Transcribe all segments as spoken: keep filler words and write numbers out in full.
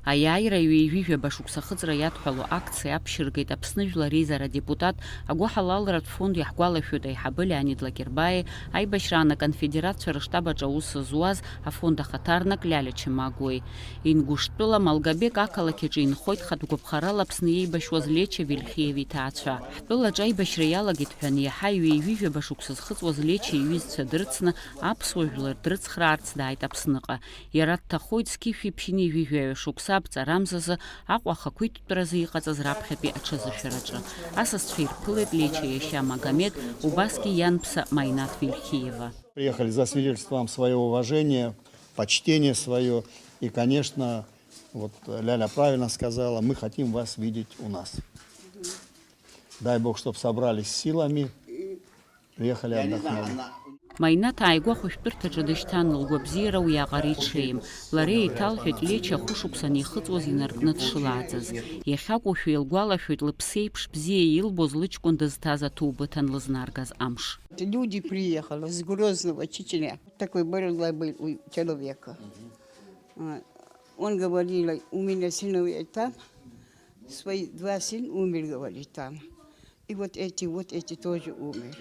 Аиааира ҩажәижәаба шықәса ахыҵра иадҳәалоу акциа аԥшьыргеит Аԥсны Жәлар Реизара адепутат, агәыҳалалратә фонд иаҳгәалашәоит аиҳабы Леонид Лакербаиа, аибашьраан аконфедерациа рыштаб аҿы аус зуаз афонд ахаҭарнак Лиалиа Чамагәуеи. Ингәыштәыла Малгобек ақалақь аҿы инхоит хатә гәаԥхарала Аԥсны иеибашьуаз Леча Вельхиев иҭаацәа. Ҳтәылаҿы аибашьра иалагеит ҳәа, иаҳа ҩажәижәаба шықәса зхыҵуаз Леча иҩызцәа дрыцны, аԥсуа жәлар дрыцхраарц дааит Аԥсныҟа. Иара дҭахоит зқьышәи ԥшьыни жәаҩа шықәса аԥҵарамзазы Аҟәа ахақәиҭтәразы иҟаҵаз раԥхьатәи аҽазышәараҿы. Асасцәа ирԥылеит Леча иашьа Магомед, убасгьы ианԥса Маинаҭ Вельхиева. Приехали за свидетельством своего уважения, почтения свое. И, конечно, вот Ляля правильно сказала, мы хотим вас видеть у нас. Дай Бог, чтоб собрались силами, приехали, отдохнули. Маинаҭ ааигәа ахәышәтәырҭаҿы дышьҭан, лгәабзиара уиаҟара иҽеим. Лара еиҭалҳәеит, Леча хәышықәса анихыҵуаз инаркны дшылааӡаз. Иахьакәушәа илгәалашәоит лыԥсеиԥш бзиа илбоз лыҷкәын дызҭаз аҭоубыҭ анлызнаргаз амш. Люди приехали с Грозного, Чечня. Такой бородой был у человека. А, он говорил, у меня сыновья там, свои два сына умер, говорит, там. И вот эти, вот эти тоже умер.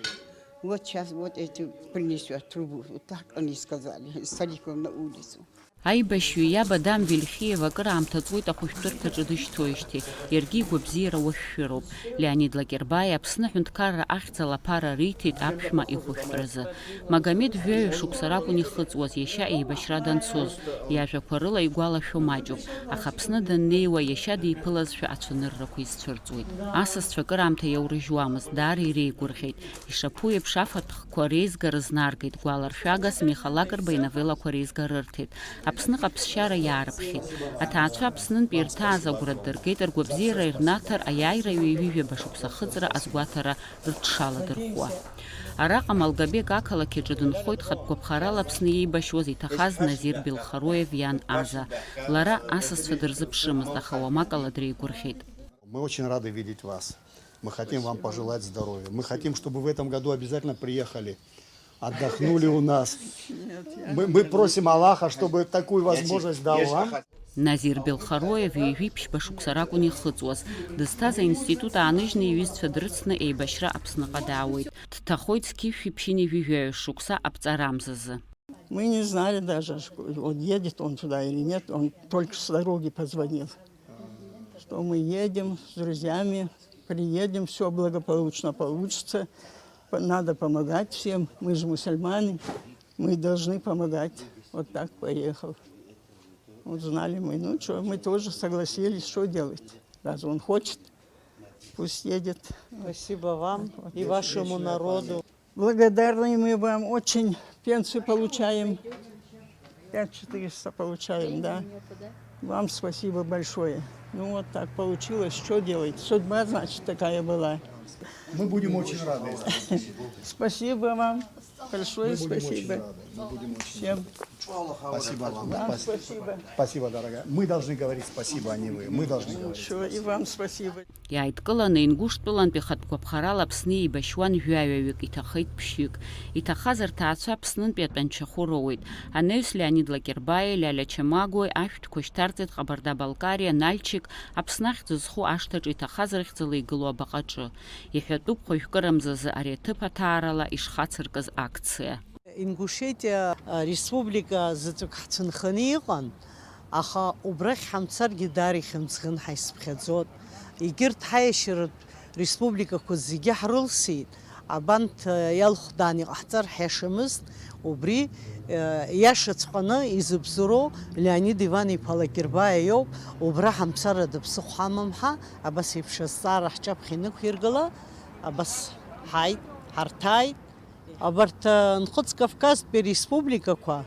Вот щас вот эти принесёт трубу. Вот так они сказали, стариков на улицу. Аибашьҩы иаб Адам Вельхиев акыраамҭа ҵуеит ахәышәтәырҭаҿы дышьҭоижьҭеи, иаргьы игәабзиара уашәшәыроуп. Леонид Лакербаи Аԥсны аҳәынҭқарра ахьӡала аԥара риҭеит аԥшәма ихәышәтәразы. Магомед жәаҩа шықәса ракәын ихыҵуаз, иашьа еибашьра данцоз. Иажәақәа рыла игәалашәо маҷуп, аха Аԥсны даннеиуа, иашьа диԥылазшәа ацәаныррақәа изцәырҵуеит. Асасцәа акыраамҭа иаурыжьуамызт, даара иреигәырӷьеит. Ишаԥу еиԥш, афатәқәа реизга рызнаргеит, гәаларшәагас Миха Лакрба иновеллақәа реизга рырҭеит. Аԥсныҟа аԥсшьара иаарыԥхьеит. Аҭаацәа Аԥснынтә ирҭааз агәра ддыргеит, ргәабзиара ирнаҭар, аиааира ҩажәижәаба шықәса ахыҵра азгәаҭара рыҽшаладырхәуа. Араҟа Малгобек ақалақь аҿы дынхоит хатә гәаԥхарала Аԥсны иеибашьуаз иҭахаз Назир Белхароев иан Аза. Лара асасцәа дырзыԥшымызт, аха уамак ала дреигәырӷьеит. Мы очень рады видеть вас. Мы хотим вам пожелать здоровья. Мы хотим, чтобы в этом году обязательно приехали, отдохнули у нас. Мы, мы просим Аллаха, чтобы такую возможность дал вам. Назир Белхароев ҩажәи ԥшьба шықәса ракәын ихыҵуаз. Дызҭаз аинститут ааныжьны иҩызцәа дрыцны еибашьра Аԥсныҟа даауеит. Дҭахоит зқьышәи ԥшьыни жәаҩа шықәса аԥҵарамзазы. Мы не знали даже, ш-, вот едет он туда или нет, он только с дороги позвонил, что мы едем с друзьями, приедем, всё благополучно получится. П-, надо помогать всем, мы же мусульмане, мы должны помогать. Вот так поехал. Узнали мы, ну чё, мы тоже согласились, что делать, раз он хочет, пусть едет. Спасибо вам и вашему народу. Благодарны мы вам очень. Пенсию получаем. Пять четыреста получаем, да. Вам спасибо большое. Ну вот так получилось. Что делать? Судьба, значит, такая была. Мы будем очень рады. Спасибо вам. Большое спасибо. Всем. Спасибо вам. Вам спасибо. Спасибо, дорогая. Мы должны говорить спасибо, а не вы. Мы должны говорить спасибо. Большое и вам спасибо. Иааидкыланы Ингәышәтәылантәи хатә гәаԥхарала Аԥсны еибашьуан жәаҩаҩык, иҭахеит ԥшьҩык. Иҭахаз рҭаацәа Аԥснынтәи атәанчахәы роуеит. Анаҩс Леонид Лакербаиеи Лиалиа Чамагәуеи ашәҭқәа шьҭарҵеит Ҟабарда-Балкариа, Нальчик, Аԥсны ахьӡ зху ашҭаҿы иҭахаз рыхьӡала игылоу абаҟаҿы. Иҳәатәуп хәажәкырамзазы ари аҭыԥ аҭаарала ишхацыркыз акциа. Ингушетиа, а, республика заҵәык ҳцәынханы иҟан, аха убрахь ҳамцаргьы даара ихьымӡӷын ҳаицыԥхьаӡот. Егьырҭ ҳаиашьаратә республикақәа зегьы ҳрылсит, абанҭ, а, иалхәдааны иҟаҳҵар ҳиашамызт, убри, а, иашаҵәҟьаны изыбзоуроу Леонид Иван-иԥа Лакербаиа иоуп, убра ҳамцар ада ԥсыхәа ҳамам ҳәа, абас еиԥш азҵаара ҳҿаԥхьа инықәиргыла, абас ҳааит, ҳарҭааит. Абарҭ, э, Нхыҵ Кавказтәи республикақәа,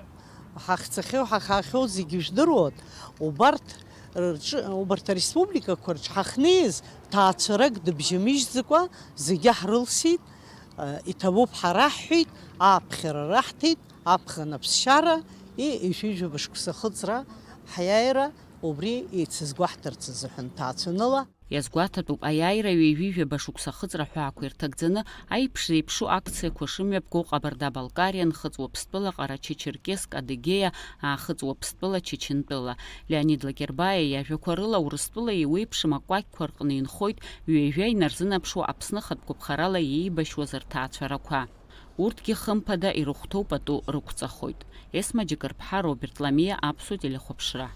ҳахьцахьоу, ҳахаахьоу зегьы жәдыруан, убарҭ рҿы, убарҭ ареспубликақәа рҿы ҳахьнеиз, ҭаацәарак дыбжьамыжьӡакәа зегьы ҳрылсит, э, иҭабуп ҳараҳҳәеит, ааԥхьара раҳҭеит, аԥхын аԥсшьара, и, ҩажәижәаба шықәса ахыҵра ҳиааира Убри еицызгәаҳҭарц азыҳәан ҭаацәаныла. Иазгәаҭатәуп, аиааира ҩажәи жәаба шықәса ахыҵра ҳәаақәа ирҭагӡаны аиԥш зеиԥшу акциақәа шымҩаԥгоу Ҟабарда-Балкариа, Нхыҵ Уаԥстәыла, Ҟарачы-Черкесск, Адыгеиа, Аахыҵ Уаԥстәыла, Чачынтәыла. Леонид Лакербаиа иажәақәа рыла, Урыстәыла еиуеиԥшым акәакьқәа рҟны инхоит ҩажәа инарзынаԥшуа Аԥсны ахатә гәаԥхарала иеибашьуаз рҭаацәарақәа. Урҭгьы хымԥада ирыхәҭоу пату рықәҵахоит. Есма Џьакырԥҳа, Роберт Ламиа, Аԥсуа телехәаԥшра.